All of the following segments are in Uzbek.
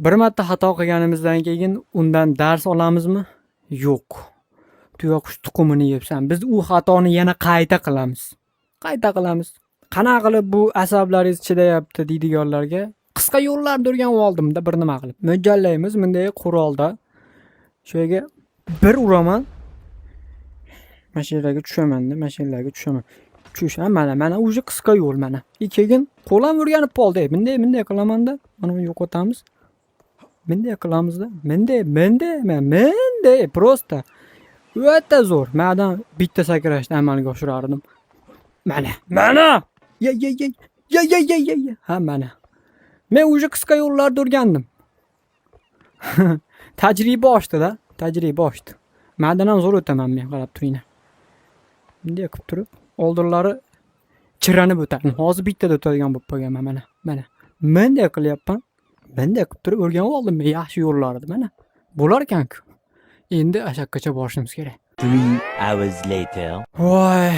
Bir marta xato qilganimizdan keyin undan dars olamizmi? Yo'q. Tuyaqush tuxumini yebsan. Biz u xatoni yana qayta qilamiz. Qayta qilamiz. Qanaqa qilib bu asablaringiz chidayapti deydiganlarga qisqa yo'llarni o'rganib oldimda bir nima qilib. Mo'ljallaymiz bunday qurolda. Shu yerga bir uraman. Mana shu yerlarga tushamanda, mana shu yerlarga tushaman. Tushish, ha, mana, mana уже qisqa yo'l mana. И keyin qo'l ham o'rganib qoldi. Bunday, bunday qilamanda, mana buni yo'qotamiz. Bunday qilamizda, bunday, bunday, bunday просто. O'ta zo'r. Madan bitta sakrashni amalga oshirardim. Mana, mana. Ye, ye, ye. Ye, ye, ye, ye, ye. Ha, mana. Men уже qisqa yo'llarni o'rgandim. Tajriba oshdi-da, tajriba oshdi. Madan ham zo'r o'taman men, qarab turinglar. Bunday qilib turib, oldinlari chiranib o'tardim. Hozir bittada o'tadigan bo'lib qolganman mana. Mana. Bunday qilyapman. Bunday qilib turib o'rganib oldim men yaxshi yo'llarni mana. Bo'lar ekan-ku. Endi ashaqgacha borishimiz kerak. 3 hours later. Voy.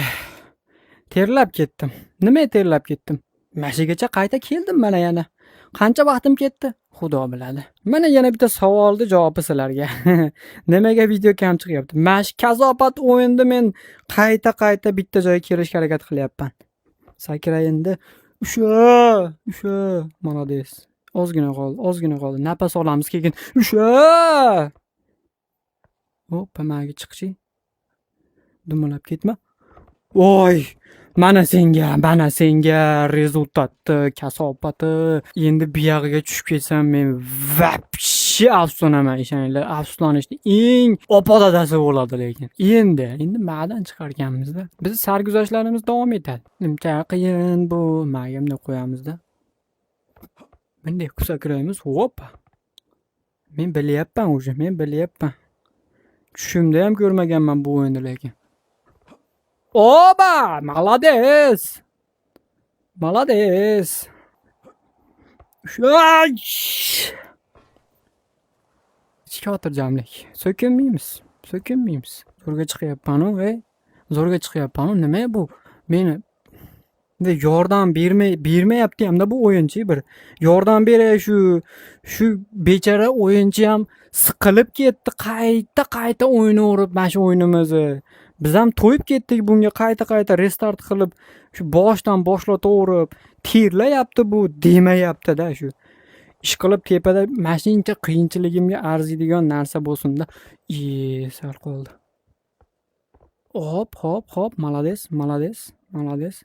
Terlab ketdim. Nima terlab ketdim? Mashigacha qayta keldim mana yana. Qancha vaqtim ketdi? Xudo biladi. Mana yana bitta savolni javobi sizlarga. Nimaga video kam chiqyapti? Mana shu kasofat o'yinda men qayta-qayta bitta joyga kelishga harakat qilyapman. Sakra endi. Usha, usha. Молодец. Ozgina qoldi, ozgina qoldi. Nafas olamiz keyin. Usha! Hoppa, manga chiqchi. Dumalab ketma. Voy! Mana senga, mana senga результат ni, kasofati. Endi buyog'iga tushib ketsam men вообще afsuslanaman, ishoninglar. Afsuslanishni eng opodadasi bo'ladi lekin. Endi, endi ma'dan chiqarganmizda. Biz sarguzashtlarimiz davom etadi. Nimcha qiyin bu. Maga bunday qo'yamizda. Bunday qilib sakraymiz. Hoppa. Men bilyapman уже, men bilyapman. Tushimda ham ko'rmaganman bu o'yinni lekin. Oba! Молодец! Молодец! Ay! Ichki xotirjamlik. So'kinmaymiz. So'kinmaymiz. Zo'rga chiqyapman-u, ey. Zo'rga chiqyapman-u. Nima bu? Meni bunday yordam bermay bermayapti hamda bu o'yinchi bir. Yordam beray, shu bechora o'yinchi ham siqilib ketdi. Qayta-qayta o'ynayverib mana shu o'yinimizni. Biz ham to'yib ketdik bunga qayta-qayta restart qilib, shu boshdan boshlataverib, terlayapti bu demayapti-da shu. Ishqilib tepada mana shuncha qiyinchiligimga arziydigan narsa bo'lsin-da. E, sal qoldi. Hop, hop, hop, молодец, молодец, молодец.